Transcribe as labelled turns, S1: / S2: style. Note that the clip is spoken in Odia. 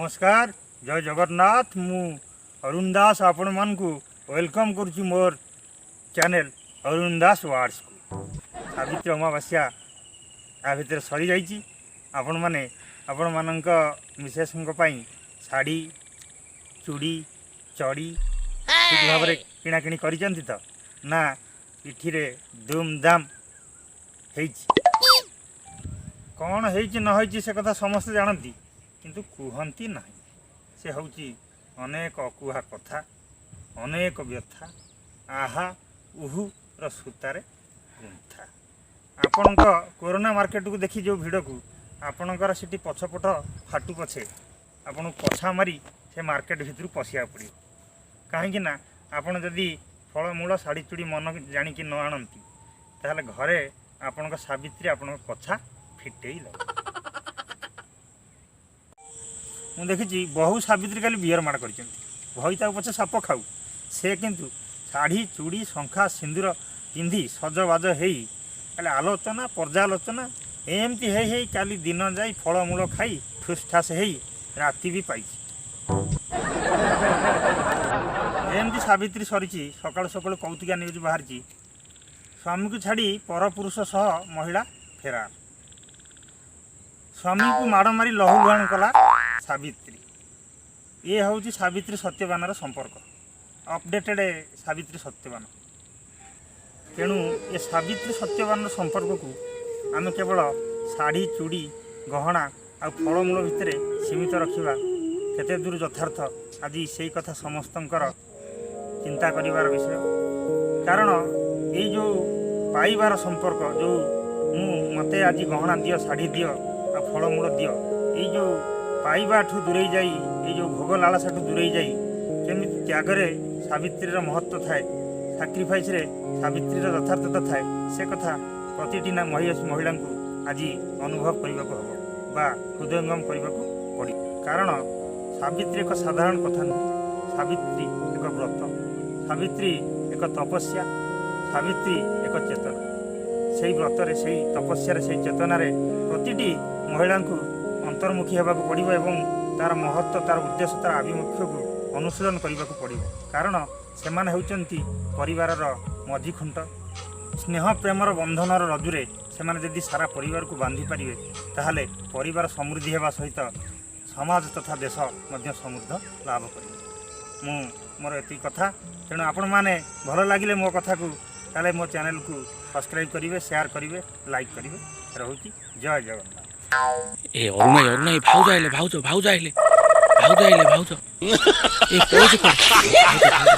S1: ନମସ୍କାର, ଜୟ ଜଗନ୍ନାଥ। ମୁଁ ଅରୁଣ ଦାସ ଆପଣମାନଙ୍କୁ welcome କରୁଛି ମୋର ଚ୍ୟାନେଲ୍ ଅରୁଣ ଦାସ ୱାର୍ଡ଼ସକୁ। ସାବିତ୍ରୀ ଅମାବାସ୍ୟା ଆ ଭିତରେ ସରିଯାଇଛି। ଆପଣମାନେ ଆପଣମାନଙ୍କ ମିସେସ୍ଙ୍କ ପାଇଁ ଶାଢ଼ୀ, ଚୁଡ଼ି, ଚଡ଼ି ଠିକ୍ ଭାବରେ କିଣାକିଣି କରିଛନ୍ତି ତ, ନା ପିଠିରେ ଦୁମଦାମ ହେଇଛି? କ'ଣ ହେଇଛି ନ ହେଇଛି, ସେ କଥା ସମସ୍ତେ ଜାଣନ୍ତି, କିନ୍ତୁ କୁହନ୍ତି ନାହିଁ। ସେ ହେଉଛି ଅନେକ ଅକୁହା କଥା, ଅନେକ ବ୍ୟଥା, ଆହା ଉହୁର ସୂତାରେ ଗୁନ୍ଥା। ଆପଣଙ୍କ କୋରୋନା ମାର୍କେଟକୁ ଦେଖି ଯେଉଁ ଭିଡ଼କୁ ଆପଣଙ୍କର ସେଠି ପଛପଟ ଫାଟୁ ପଛେ, ଆପଣଙ୍କୁ ପଛା ମାରି ସେ ମାର୍କେଟ ଭିତରୁ ପଶିବାକୁ ପଡ଼ିବ। କାହିଁକି ନା ଆପଣ ଯଦି ଫଳମୂଳ, ଶାଢ଼ୀ, ଚୁଡ଼ି ମନ ଜାଣିକି ନ ଆଣନ୍ତି, ତାହେଲେ ଘରେ ଆପଣଙ୍କ ସାବିତ୍ରୀ ଆପଣଙ୍କ କଛା ଫିଟେଇ ଦେବ। ମୁଁ ଦେଖିଛି, ବହୁ ସାବିତ୍ରୀ କାଲି ବିୟର ମାଡ଼ କରିଛନ୍ତି। ଘଇତାକୁ ପଛେ ସାପ ଖାଉ, ସେ କିନ୍ତୁ ଶାଢ଼ୀ, ଚୁଡ଼ି, ଶଙ୍ଖା, ସିନ୍ଦୁର ପିନ୍ଧି ସଜବାଜ ହେଇ କାଲି ଆଲୋଚନା ପର୍ଯ୍ୟାଲୋଚନା ଏମିତି ହେଇ ହେଇ କାଲି ଦିନ ଯାଇ ଫଳମୂଳ ଖାଇ ଠୁସ୍ ଠାସ୍ ହେଇ ରାତି ବି ପାଇଛି। ଏମିତି ସାବିତ୍ରୀ ସରିଛି। ସକାଳୁ ସକାଳୁ କୌତୁକିଆ ନ୍ୟୁଜ୍ ବାହାରିଛି, ସ୍ୱାମୀକୁ ଛାଡ଼ି ପରପୁରୁଷ ସହ ମହିଳା ଫେରାର। ସ୍ୱାମୀକୁ ମାଡ଼ ମାରି ଲହୁ ଲୁହାଣ କଲା ସାବିତ୍ରୀ। ଇଏ ହେଉଛି ସାବିତ୍ରୀ ସତ୍ୟବାନର ସମ୍ପର୍କ, ଅପଡେଟେଡ଼ ସାବିତ୍ରୀ ସତ୍ୟବାନ। ତେଣୁ ଏ ସାବିତ୍ରୀ ସତ୍ୟବାନର ସମ୍ପର୍କକୁ ଆମେ କେବଳ ଶାଢ଼ୀ, ଚୁଡ଼ି, ଗହଣା ଆଉ ଫଳମୂଳ ଭିତରେ ସୀମିତ ରଖିବା କେତେ ଦୂର ଯଥାର୍ଥ, ଆଜି ସେଇ କଥା ସମସ୍ତଙ୍କର ଚିନ୍ତା କରିବାର ବିଷୟ। କାରଣ ଏଇ ଯେଉଁ ପାଇବାର ସମ୍ପର୍କ, ଯେଉଁ ମୁଁ ମୋତେ ଆଜି ଗହଣା ଦିଅ, ଶାଢ଼ୀ ଦିଅ ଆଉ ଫଳମୂଳ ଦିଅ, ଏଇ ଯେଉଁ ପାଇବାଠୁ ଦୂରେଇ ଯାଇ, ଏଇ ଯେଉଁ ଭୋଗ ଲାଳସାଠୁ ଦୂରେଇ ଯାଇ କେମିତି ତ୍ୟାଗରେ ସାବିତ୍ରୀର ମହତ୍ତ୍ୱ ଥାଏ, ସାକ୍ରିଫାଇସ୍ରେ ସାବିତ୍ରୀର ଯଥାର୍ଥତା ଥାଏ, ସେ କଥା ପ୍ରତିଟି ନା ମହିଳାଙ୍କୁ ଆଜି ଅନୁଭବ କରିବାକୁ ହେବ ବା ହୃଦୟଙ୍ଗମ କରିବାକୁ ପଡ଼ିବ। କାରଣ ସାବିତ୍ରୀ ଏକ ସାଧାରଣ କଥା ନୁହେଁ। ସାବିତ୍ରୀ ଏକ ବ୍ରତ, ସାବିତ୍ରୀ ଏକ ତପସ୍ୟା, ସାବିତ୍ରୀ ଏକ ଚେତନା। ସେଇ ବ୍ରତରେ, ସେଇ ତପସ୍ୟାରେ, ସେଇ ଚେତନାରେ ପ୍ରତିଟି ମହିଳାଙ୍କୁ ଅନ୍ତର୍ମୁଖୀ ହେବାକୁ ପଡ଼ିବ ଏବଂ ତା'ର ମହତ୍ତ୍ୱ, ତା'ର ଉଦ୍ଦେଶ୍ୟ, ତା'ର ଆଭିମୁଖ୍ୟକୁ ଅନୁଶୀଳନ କରିବାକୁ ପଡ଼ିବ। କାରଣ ସେମାନେ ହେଉଛନ୍ତି ପରିବାରର ମଝି ଖୁଣ୍ଟ। ସ୍ନେହ ପ୍ରେମର ବନ୍ଧନର ରଜୁରେ ସେମାନେ ଯଦି ସାରା ପରିବାରକୁ ବାନ୍ଧି ପାରିବେ, ତାହେଲେ ପରିବାର ସମୃଦ୍ଧି ହେବା ସହିତ ସମାଜ ତଥା ଦେଶ ମଧ୍ୟ ସମୃଦ୍ଧ ଲାଭ କରିବ। ମୁଁ ମୋର ଏତିକି କଥା। ତେଣୁ ଆପଣମାନେ ଭଲ ଲାଗିଲେ ମୋ କଥାକୁ, ତାହେଲେ ମୋ ଚ୍ୟାନେଲକୁ ସବସ୍କ୍ରାଇବ୍ କରିବେ, ସେୟାର କରିବେ, ଲାଇକ୍ କରିବେ। ରହୁଛି, ଜୟ ଜଗନ୍ନାଥ।
S2: ଏ ଅରୁଣ ଭାଇ, ଅରୁଣ ଭାଇ, ଭାଉଜ ଆଇଲେ, ଭାଉଜ, ଭାଉଜ ଆଇଲେ, ଭାଉଜ ଆଇଲେ, ଭାଉଜ। ଏ ପଳଉଛି କୁଆଡ଼େ? ଭାଉଜ, ଭାଉଜ।